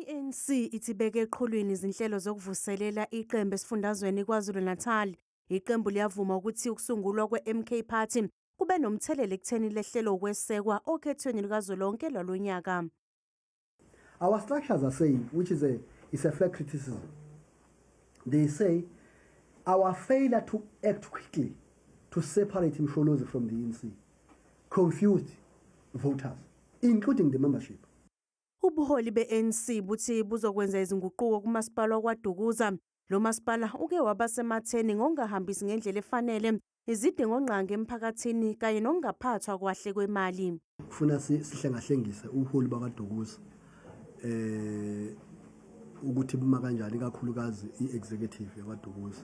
I-ANC ithi ibeke eqhulwini izinhlelo zokuvuselela iqembu esifundazweni KwaZulu-Natal. Iqembu liyavuma ukuthi ukusungulwa kwe-MK Party kube nomthelela ekutheni lehlelo ukwesekwa okhethweni lukazwelonke lwalonyaka. Our structures are saying, which is a fair criticism, they say our failure to act quickly to separate Msholozi from the ANC confused voters, including the membership. Ubuholi be-ANC buthi buzokwenza izinguquko kumasipala wakwaDukuza. Lo masipala uke waba sematheni ngokungahambisi ngendlela efanele izidingongqangi emphakathini kanye nokungaphathwa kahle kwemali. Kufuna sihlengahlengise ubuholi bakwaDukuza ukuthi buma kanjani, kakhulukazi i-executive yakwaDukuza.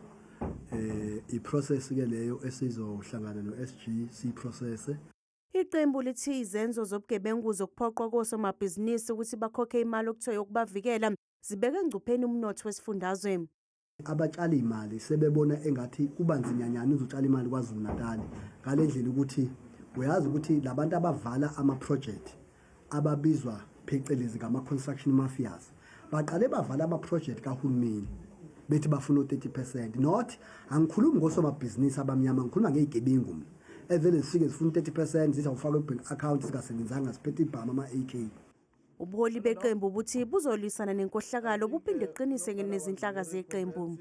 I-process ke leyo esizohlangana no-SG siyiprocesse. Iqembu lithi izenzo zobugebengu zokuphoqwa kosomabhizinisi ukuthi bakhokhe imali okuthiwa yokubavikela zibeke engcupheni umnotho wesifundazwe. Abatshala imali sebebona engathi kuba nzinyanyana uzotshala imali KwaZulu Natal ngale ndlela ukuthi uyazi ukuthi labantu abavala ama-project ababizwa phecelezi ngama-construction mafias baqale bavala ama-project kahulumeni bethi bafuna u-30%. Not angikhulumi ngosomabhizinisi abamnyama, ngikhuluma ngey'gebengu mina evele zifike zifuna u-30%, zithi awufake kwi-bank account zingasebenzanga, ziphethe ibhamu ama-AK. Ubuholi beqembu buthi buzolwisana nenkohlakalo buphinde buqinise nezinhlaka zeqembu.